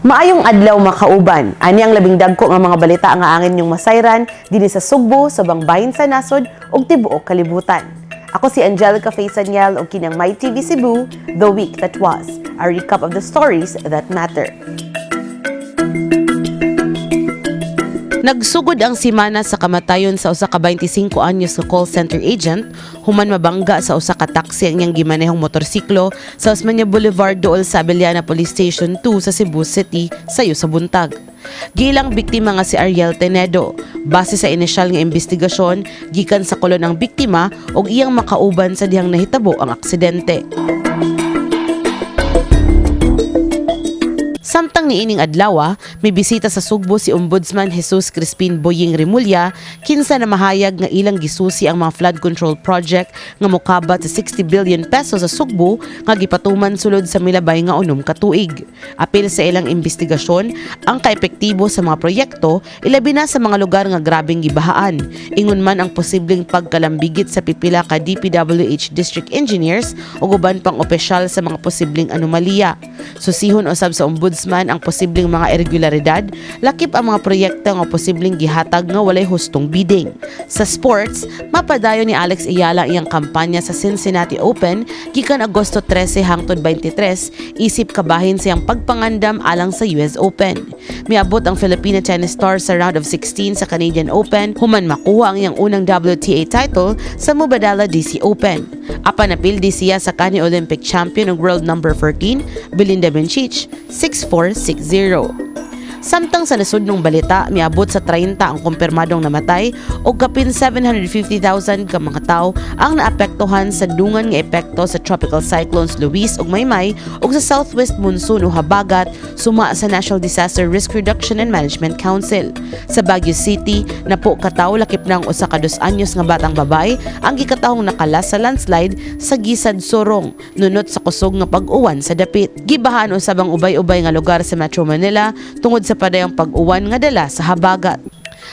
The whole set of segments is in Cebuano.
Maayong adlaw, makauban. Ani ang labing dagko nga mga balita nga ang inyong masayran dinhi sa Sugbo, sa ubang bahin sa nasod ug tibuok kalibutan. Ako si Angelica Faye Saniel ug kini ang My TV Cebu, The Week That Was, a recap of the stories that matter. Nagsugod ang simana sa kamatayon sa usa ka 25 anyos nga call center agent human mabangga sa usa ka taxi ang iyang gimanehong motorsiklo sa Osmeña Boulevard duol sa Abellana Police Station 2 sa Cebu City sayo sa buntag. Giilang biktima nga si Ariel Tenedo. Base sa inisyal nga investigasyon, gikan sa kolon ang biktima ug iyang makauban sa dihang nahitabo ang aksidente. Samtang niining adlaw, may bisita sa Sugbo si Ombudsman Jesus Crispin Boying Remulla, kinsa na mahayag nga ilang gisusi ang mga flood control project nga mokabat sa 60 billion pesos sa Sugbo nga gipatuman sulod sa milabay nga 6 ka tuig. Apil sa ilang investigasyon ang kaepektibo sa mga proyekto, ilabi na sa mga lugar nga grabeng gibahaan. Ingon man ang posibleng pagkalambigit sa pipila ka DPWH district engineers ug uban pang opisyal sa mga posibleng anomalya. Susihon usab sa ombudsman ang posibleng mga irregularidad, lakip ang mga proyekto nga posibleng gihatag nga walay hustong bidding. Sa sports, mapadayon ni Alex Eala ang iyang kampanya sa Cincinnati Open gikan Agosto 13 hangtod 23 isip kabahin sa iyang pagpangandam alang sa US Open. Miabot ang Filipina tennis star sa round of 16 sa Canadian Open human makuha ang iyang unang WTA title sa Mubadala DC Open. Apan napildi siya sa kanhi Olympic champion ug world number 14 Belinda Bencic 6-4, 6-0. Samtang sa nasudnong balita, miabot sa 30 ang kumpirmadong namatay ug kapin 750,000 ka mga tawo ang naapektuhan sa dungan nga epekto sa tropical cyclones Luis ug Maymay ug sa southwest monsoon o habagat, suma sa National Disaster Risk Reduction and Management Council. Sa Baguio City, napo ka tawo, lakip na ang 1 ka 2 anyos nga batang babae, ang gikatahong nakalas sa landslide sa Guisad Sorong nunot sa kusog nga pag-uwan sa dapit. Gibahaan usab ang ubay-ubay nga lugar sa Metro Manila tungod sa padayong pag-uwan nga dala sa habagat.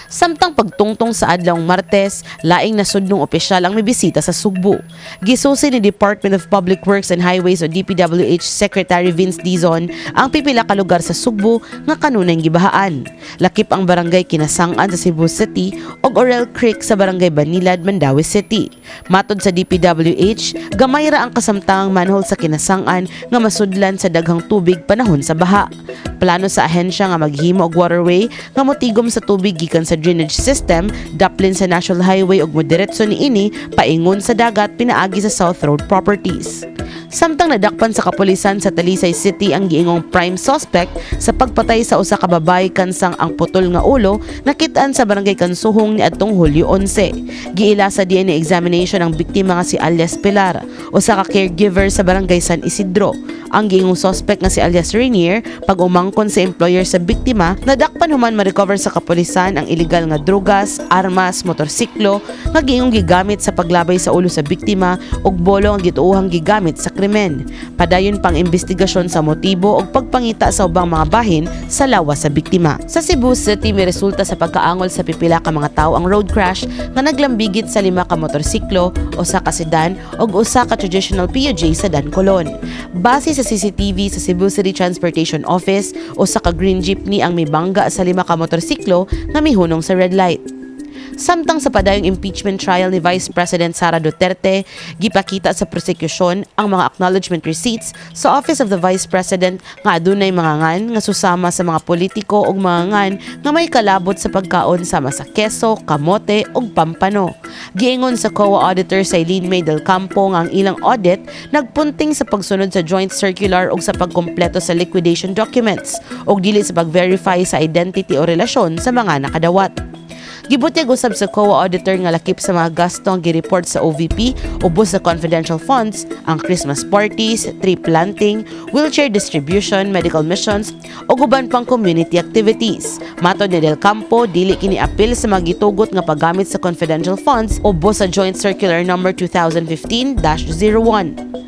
Samtang pagtungtong sa adlawng Martes, laing nasudnong opisyal ang mibisita sa Sugbo. Gisusi ni Department of Public Works and Highways o DPWH Secretary Vince Dizon ang pipila ka lugar sa Sugbo nga kanunay gibahaan. Lakip ang Barangay Kinasangan sa Cebu City ug Orel Creek sa Barangay Banilad, Mandaue City. Matod sa DPWH, gamay ra ang kasamtangang manhole sa Kinasangan nga masudlan sa daghang tubig panahon sa baha. Plano sa ahensya nga maghimo og waterway nga motigom sa tubig gikan sa drainage system daplin sa National Highway ug modiretso niini paingon sa dagat pinaagi sa South Road Properties. Samtang nadakpan sa kapulisan sa Talisay City ang giingong prime suspect sa pagpatay sa usa ka babae kansang ang putol nga ulo nakit-an sa Barangay Kansuhong niadtong Hulyo 11. Giila sa DNA examination ang biktima nga si alias Pilar, usa ka caregiver sa Barangay San Isidro. Ang giingong suspect nga si alias Rainier, pag umangkon sa employer sa biktima, nadakpan human ma-recover sa kapulisan ang illegal nga drugas, armas, motorsiklo nga giingong gigamit sa paglabay sa ulo sa biktima ug bolo ang gituohang gigamit sa krimen. Padayon pang investigasyon sa motibo ug pagpangita sa ubang mga bahin sa lawas sa biktima. Sa Cebu City, may resulta sa pagkaangol sa pipila ka mga tawo ang road crash nga naglambigit sa lima ka motorsiklo, usa ka sedan ug usa ka traditional PUJ sa Dancolan. Base sa CCTV sa Cebu City Transportation Office, usa ka green jeepney ang mibangga sa lima ka motorsiklo nga mihunong sa red light. Samtang sa padayong impeachment trial ni Vice President Sara Duterte, gipakita sa prosekusyon ang mga acknowledgement receipts sa Office of the Vice President nga adunay mga ngan nga susama sa mga politiko ug mga ngan nga may kalabot sa pagkaon sama sa keso, kamote ug pampano. Giingon sa COA Auditor Celine May Del Campo nga ang ilang audit nagpunting sa pagsunod sa joint circular ug sa pagkumpleto sa liquidation documents ug dili sa pag-verify sa identity o relasyon sa mga nakadawat. Gibutyag usab sa COA auditor nga lakip sa mga gasto ang gireport sa OVP ubos sa confidential funds ang Christmas parties, tree planting, wheelchair distribution, medical missions ug uban pang community activities. Matod ni Del Campo, dili kini apil sa mga gitugot nga paggamit sa confidential funds ubos sa Joint Circular Number 2015-01.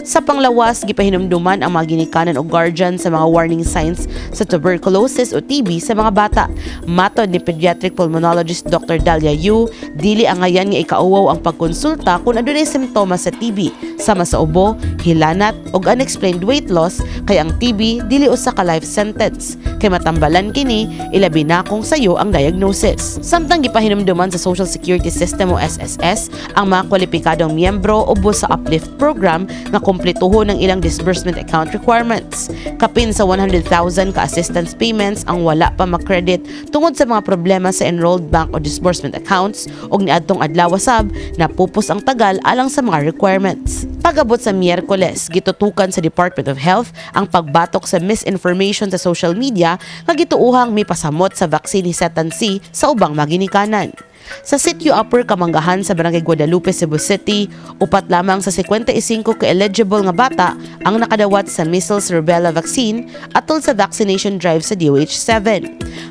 Sa panglawas, gipahinumduman ang mga ginikanan o guardian sa mga warning signs sa tuberculosis o TB sa mga bata. Matod ni pediatric pulmonologist Dr. Dalia Yu, dili angayan nga ikauwaw ang pagkonsulta kung adunay simptomas sa TB, sama sa ubo, hilanat ug unexplained weight loss kay ang TB dili usa ka life sentence kay matambalan kini, ilabi na kung sayo ang diagnosis. Samtang gipahinumduman sa Social Security System o SSS ang mga kwalipikadong miyembro ubos sa Uplift program nga kumpletuhon ang ilang disbursement account requirements. Kapin sa 100,000 ka assistance payments ang wala pa makredit tungod sa mga problema sa enrolled bank o disbursement accounts ug niadtong adlaw sab napupos ang tagal alang sa mga requirements. Pag-abot sa Miyerkules, gitutukan sa Department of Health ang pagbatok sa misinformation sa social media nga gituuhang may pasamot sa vaccine hesitancy sa ubang maginikanan. Sa Sitio Upper Kamanggahan sa Barangay Guadalupe, Cebu City, upat lamang sa 55 ka eligible nga bata ang nakadawat sa measles rubella vaccine atol sa vaccination drive sa DOH-7.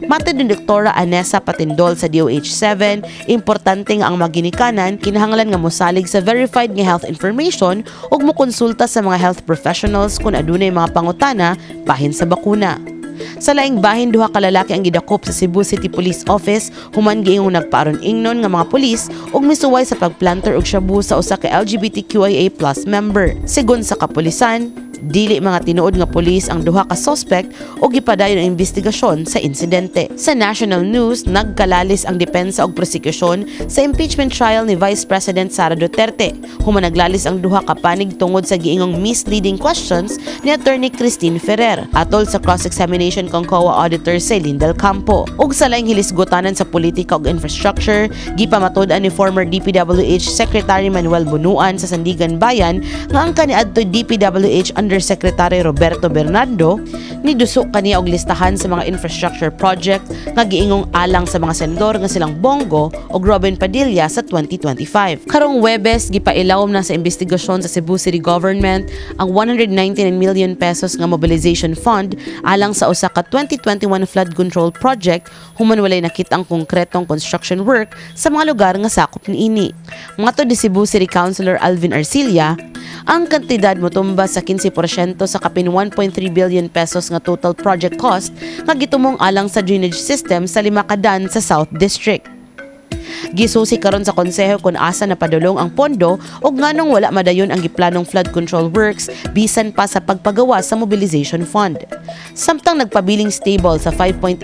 Matod ni Doktora Anessa Patindol sa DOH-7, importante nga ang maginikanan kinahanglan nga mosalig sa verified nga health information ug mokonsulta sa mga health professionals kung adunay mga pangutana bahin sa bakuna. Sa laing bahin, duha ka lalaki ang gidakop sa Cebu City Police Office human giingong nagpaaron ingnon nga mga pulis ug misuway sa pagplanter og shabu sa usa ka LGBTQIA+ member. Sigon sa kapulisan, dili mga tinuod nga pulis ang duha ka suspect ug gipadayon ang investigasyon sa insidente. Sa national news, nagkalalis ang depensa ug prosekusyon sa impeachment trial ni Vice President Sara Duterte human naglalis ang duha ka panig tungod sa giingong misleading questions ni Attorney Christine Ferrer atol sa cross-examination kang COA Auditor Celine Del Campo. Ug sa laing hilisgutanan sa politika ug infrastructure, gipamatud-an ni former DPWH Secretary Manuel Bonoan sa Sandiganbayan nga ang kaniadto DPWH Undersecretary Roberto Bernardo niduso kaniya og listahan sa mga infrastructure project nga giingong alang sa mga senador nga silang Bong Go ug Robin Padilla sa 2025. Karong Webes, gipailawom na sa investigasyon sa Cebu City Government ang 199 million pesos nga mobilization fund alang sa usa ka 2021 flood control project human walay nakit-ang konkretong construction work sa mga lugar nga sakop niini. Matod ni Cebu City Councilor Alvin Arcilla, ang kantidad motumba sa 15% sa kapin 1.3 billion pesos nga total project cost nga gitumong alang sa drainage system sa lima ka dan sa South District. Gisusi karon sa konseho kung asa napadulong ang pondo ug nganong wala madayon ang giplanong flood control works bisan pa sa pagpagawa sa mobilization fund. Samtang nagpabiling stable sa 5.8%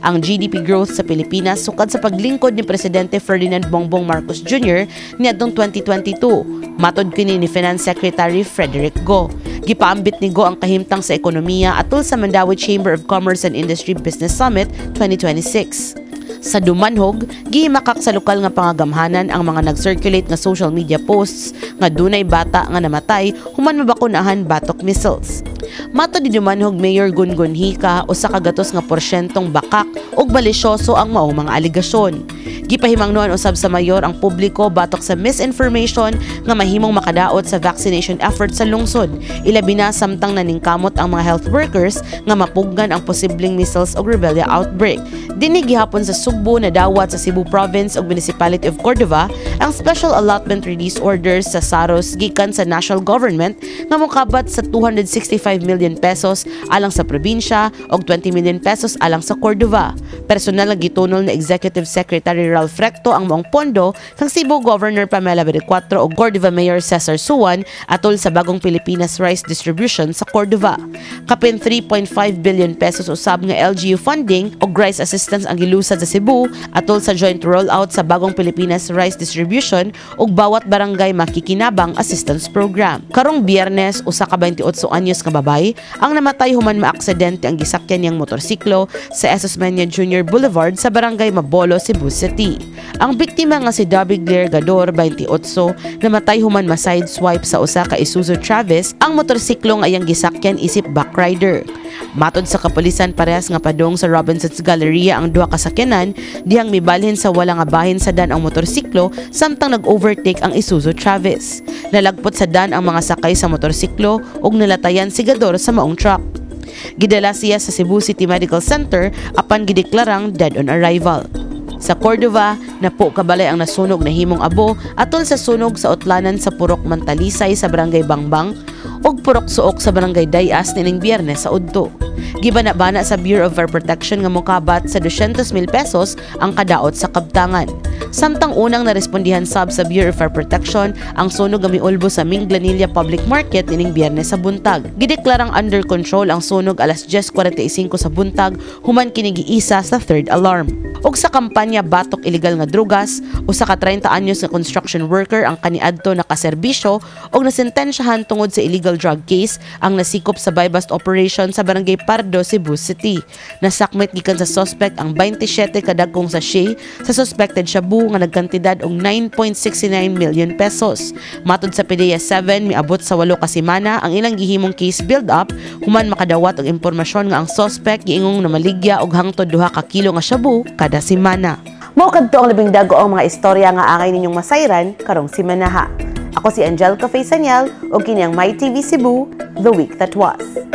ang GDP growth sa Pilipinas sukad sa paglingkod ni Presidente Ferdinand Bongbong Marcos Jr. niadtong 2022. Matod kini ni Finance Secretary Frederick Go. Gipaambit ni Go ang kahimtang sa ekonomiya atol sa Mandaue Chamber of Commerce and Industry Business Summit 2026. Sa Dumanhog, gihimakak sa lokal nga pangagamhanan ang mga nag-circulate nga social media posts nga dunay bata nga namatay human mabakunahan batok measles. Matod ni Dumanhog Mayor Gungun Hika, usa ka gatos nga porsyentong bakak ug malisyoso ang maong mga alegasyon. Gipahimangnoan usab sa mayor ang publiko batok sa misinformation nga mahimong makadaot sa vaccination effort sa lungsod, ilabi na samtang naningkamot ang mga health workers nga mapugnan ang posibleng measles ug rubella outbreak. Dinhi gihapon sa Sugbo, nadawat sa Cebu Province ug Municipality of Cordova ang Special Allotment Release Orders sa SAROS gikan sa national government nga mokabat sa 265 million pesos alang sa probinsya ug 20 million pesos alang sa Cordova. Personal nga gitunol ni Executive Secretary Ralph Recto ang maong pondo kang Cebu Governor Pamela Baricuatro ug Cordova Mayor Cesar Suan atol sa Bagong Pilipinas Rice Distribution sa Cordova. Kapin 3.5 billion pesos usab nga LGU funding ug rice assistance ang gilusad sa Cebu atol sa joint rollout sa Bagong Pilipinas Rice Distribution ug Bawat Barangay Makikinabang Assistance Program. Karong Biyernes, usa ka 28 anyos nga babay ang namatay human maaksidente ang gisakyan niyang motorsiklo sa S. Osmeña Jr. Boulevard sa Barangay Mabolo, Cebu City. Ang biktima nga si Dobby Blair Gador, 28, namatay human ma-sideswipe sa usa ka Isuzu Travis ang motorsiklo nga iyang gisakyan isip backrider. Matod sa kapulisan, parehas nga padong sa Robinson's Galleria ang duha ka sakyanan dihang mibalhin sa wala nga bahin sa dan ang motorsiklo samtang nag-overtake ang Isuzu Travis. Nalagpot sa dan ang mga sakay sa motorsiklo ug nalatayan si Gador sa maong truck. Gidala siya sa Cebu City Medical Center apan gideklarang dead on arrival. Sa Cordova, Napo kabalay ang nasunog nahimong abo atol sa sunog sa utlanan sa Purok Mantalisay sa Barangay Bangbang ug Purok Suok sa Barangay Dayas nining Biyernes sa udto. Gibana-bana sa Bureau of Fire Protection nga mokabat sa 200,000 pesos ang kadaot sa kabtangan. Samtang unang narespondihan sab sa Bureau of Fire Protection ang sunog nga miulbo sa Minglanilla Public Market nining Biyernes sa buntag. Gideklarang under control ang sunog alas 10:45 sa buntag human kini giisa sa third alarm. Ug sa kampanya Batok Ilegal nga Drugas, usa ka 30 anyos nga construction worker ang kaniadto nakaserbisyo og nasentensyahan tungod sa illegal drug case ang nasikop sa buy-bust operation sa Barangay Pardo, Cebu City. Nasakmit gikan sa suspect ang 27 kadagkong sachet sa suspected shabu nga nagkantidad og 9.69 million pesos. Matod sa PDEA 7, miabot sa 8 ka semana ang ilang gihimong case build-up human makadawat og impormasyon nga ang suspect giingong namaligya og hangtod 2 ka kilo nga shabu kada semana. Mao kadto ang labing dago ang mga istorya nga angay ninyong masayran karong simanaha. Ako si Angelica Faye Saniel ug kini ang My TV Cebu, The Week That Was.